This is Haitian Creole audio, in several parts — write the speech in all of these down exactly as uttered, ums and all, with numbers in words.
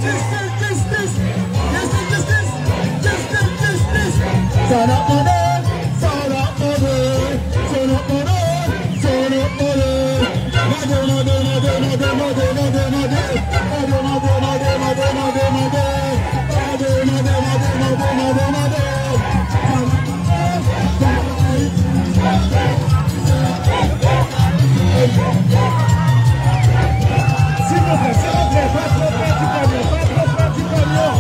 Justice, justice, justice, justice, justice, justice. Sa n ap mande, sa n ap mande, sa n ap mande, sa n ap mande. Mande, mande, mande, mande, mande, mande, mande. Mande, mande, mande, mande, mande, mande. Mande, mande, mande, mande, mande, mande. Silvouplè, silvouplè, pa twò pre di kamyon, pa twò pre di kamyon,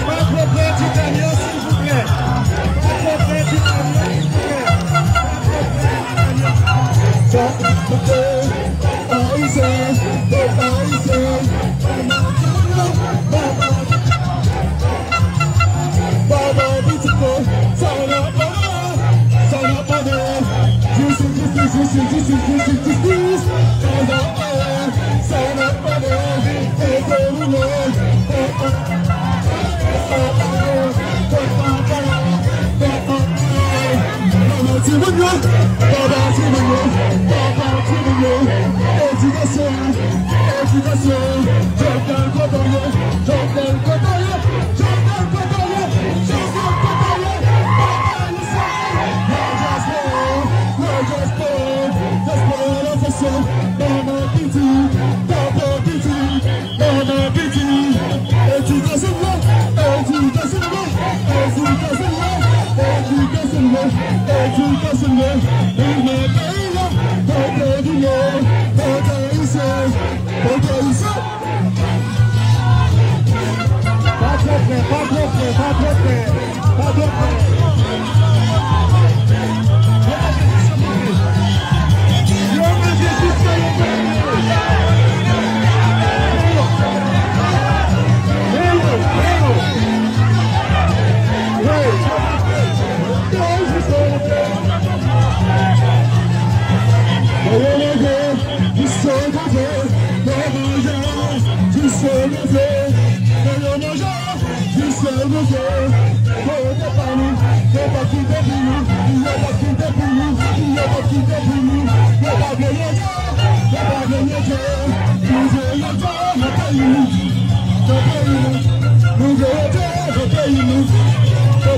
pa twò pre di kamyon, silvouplè. Pa twò pre di kamyon, silvouplè. Pa twò pre di kamyon. Pèp ayisyen, pèp ayisyen. Baba pitit mwen, sa n ap mande, sa n ap mande. Jistis, jistis, jistis, jistis, jistis, jistis. Baba, sa n ap mande, e pou nou menm. Baba timoun yo, baba timoun yo, baba timoun yo. Edikasyon, edikasyon. Jovenel kote w ye, Jovenel kote w ye, Jovenel kote w ye, Jovenel kote w ye. Papa nou se, la diaspora, la diaspora, diaspora la fòs yo. Baba pitit, baba pitit. Baba piti, edikasyon la, edikasyon la, edikasyon la, edikasyon la, edikasyon la, mouvman peyi la, kote nou ye, kote nou ye, kote nou ye. Pa twò frè, pa twò frè, pa twò frè. Pa twò frè. Yo manje jiska yo manje. Yo manje jiska yo manje. Yo manje. Jis lè nou vle, kote pa nou, yo p ap kite pou nou, yo p ap kite pou nou, yo p ap kite pou nou, yo pa vle rete, yo pa vle rete, nou vle rete nan peyi nou, nan peyi nou, nou vle rete nan peyi nou, nan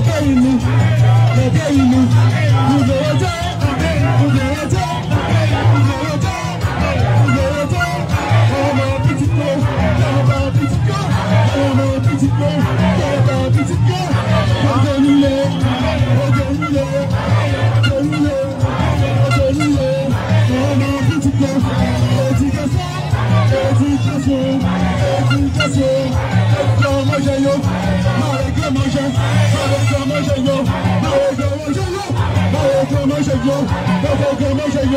peyi nou, nan peyi nou, nou vle rete, nou vle rete, nou vle rete. Edikasyon, edikasyon, edikasyon. Manje yo, manje yo, manje yo, manje yo. Manje yo, manje yo, manje yo, manje yo.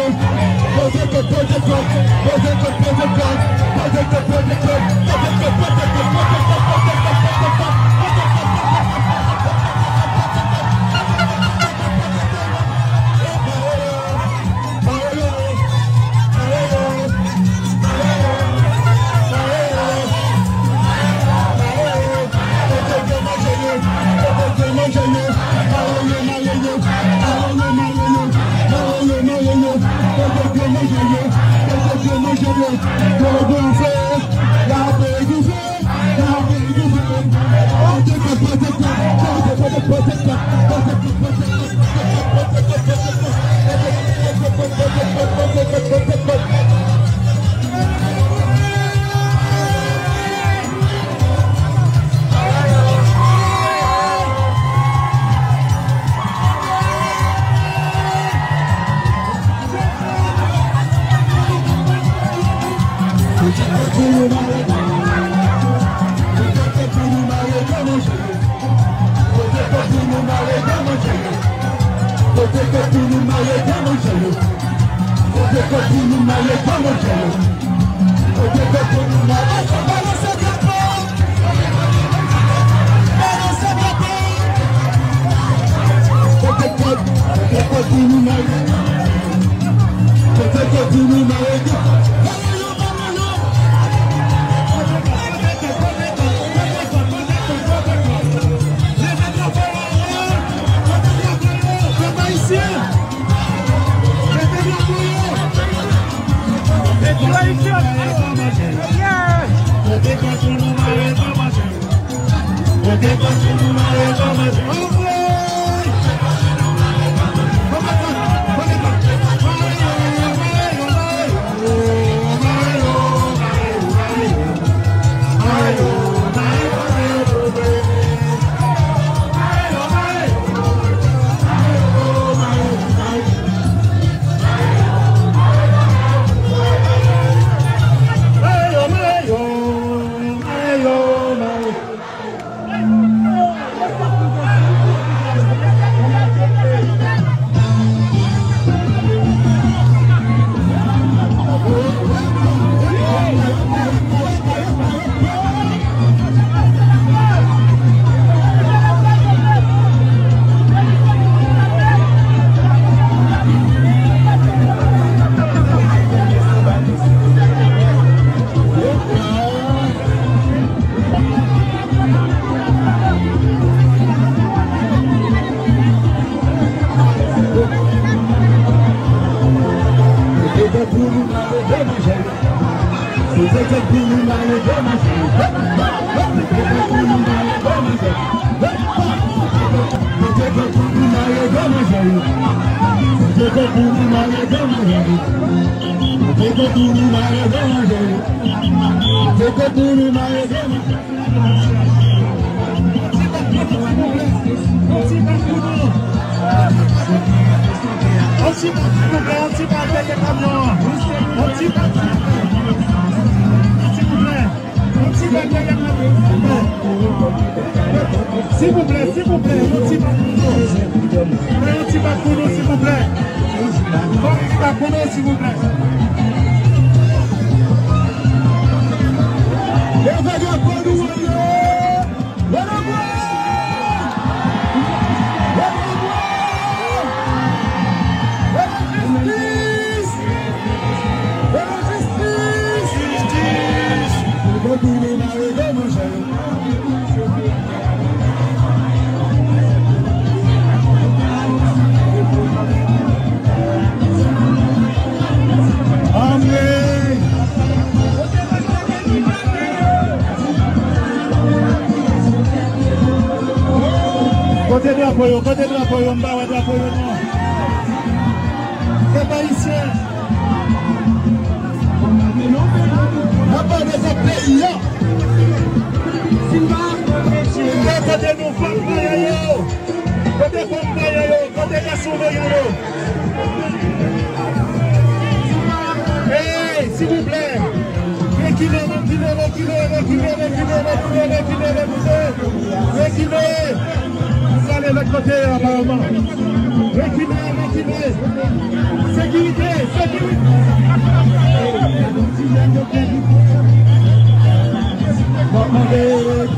Kote kote nou mare, kote kote nou mare, kote kote nou mare. Balanse drapo, balanse drapo. Kote kote, kote kote nou mare, kote kote nou mare. Yon ti bak, silvouplè, yon ti bak dèyè kamyon an. Yon ti bak, silvouplè. Yon ti bak dèyè kamyon an, silvouplè. Silvouplè, silvouplè, yon ti bak pou nou. Fè yon ti bak pou nou, silvouplè. Fè yon ti bak pou nou, silvouplè. Leve drapo nou anlè! Leve bwa! Leve bwa! Leve jistis! Leve jistis! Jistis! Leve pou nou mare de manjè yo. Amèn. Kote drapo yo? Kote drapo yo? M pa wè drapo yo non. Pèp ayisyen. N ap pale de peyi a. Kote nou fanm vanyan yo? Kote fanm vanyan yo? Kote gason vanyan yo? Ey, silvouplè! Rekile, rekile, rekile, rekile, rekile, rekile, rekile, rekile. Rekile! Nou prale lòt kote, aparaman. Rekile, rekile. Sekirite, sekirite. N ap mande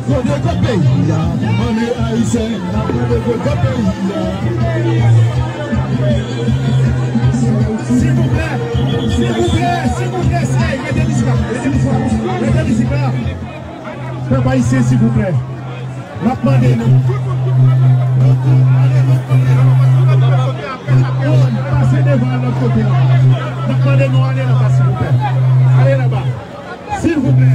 kote kot peyi a. Mande ayisyen, n ap mande kote kot peyi a. Silvouplè, silvouplè, silvouplè, ey, mete mizik la, mete mizik la, mete mizik la. Pèp ayisyen, silvouplè. N ap mande nou. Pase devan lòt kote a. N ap mande nou ale laba, silvouplè. Ale laba. Silvouplè.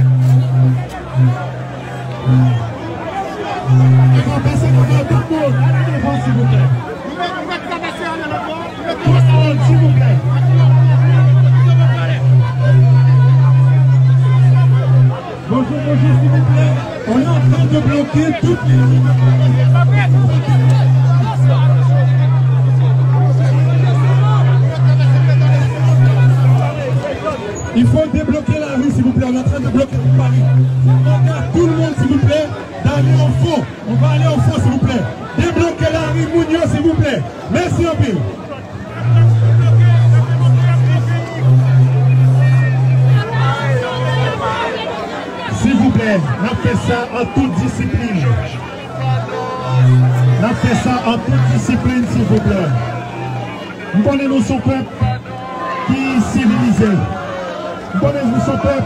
Epa pase devan tout moun. Ale devan, silvouplè. Tout moun, silvouplè. Bonjou, bonjou, silvouplè. On est en train de bloquer toutes les rues. Il faut débloquer la rue, s'il vous plaît. On est en train de bloquer tout Paris. On demande à tout le monde, s'il vous plaît, d'aller au fond. On va aller au fond, s'il vous plaît. Débloquez la rue, moun yo, s'il vous plaît. Mèsi anpil. Silvouplè, n ap fè sa an tout disiplin. N ap fè sa an tout disiplin, silvouplè. M konnen nou se yon pèp ki sivilize. M konnen nou se yon pèp,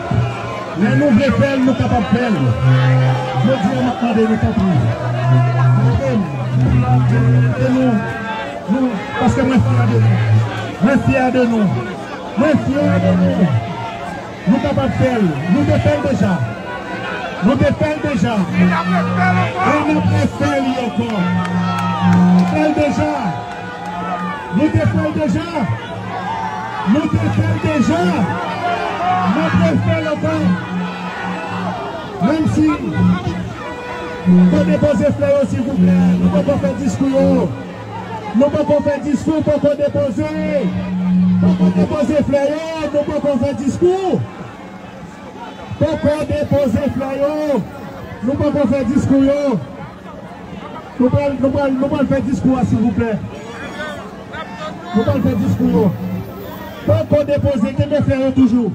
lè nou vle fè l, nou kapab fè l. Jodi a, m ap mande nou, tanpri, ede m, ede nou, nou, paske mwen fyè de nou. Mwen fyè de nou. Mwen fyè de nou. Nou kapab fè l. Nou te fè l deja. Nou te fè l deja. E n ap refè li ankò. Nou te fè l deja. Nou te fè l deja. Nou te fè l deja. N ap refè l ankò. Menm si, fò depoze flè yo, silvouplè. Nou poko fè diskou yo. Nou poko fè diskou, poko depoze. Poko depoze flè yo, nou poko fè diskou. Poko depoze flè yo. Nou poko fè diskou yo. Nou pral, nou pral, nou pral fè diskou a, silvouplè. Nou pral fè diskou yo. Poko depoze, kenbe flè yo toujou.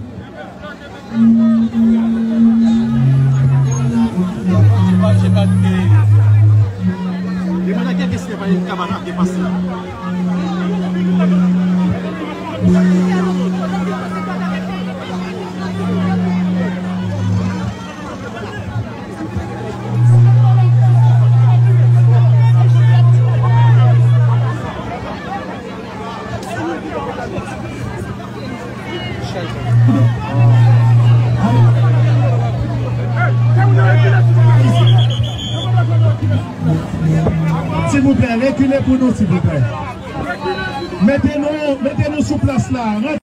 Silvouplè, rekile pou nou, silvouplè. Mete nou, mete nou sou plas la.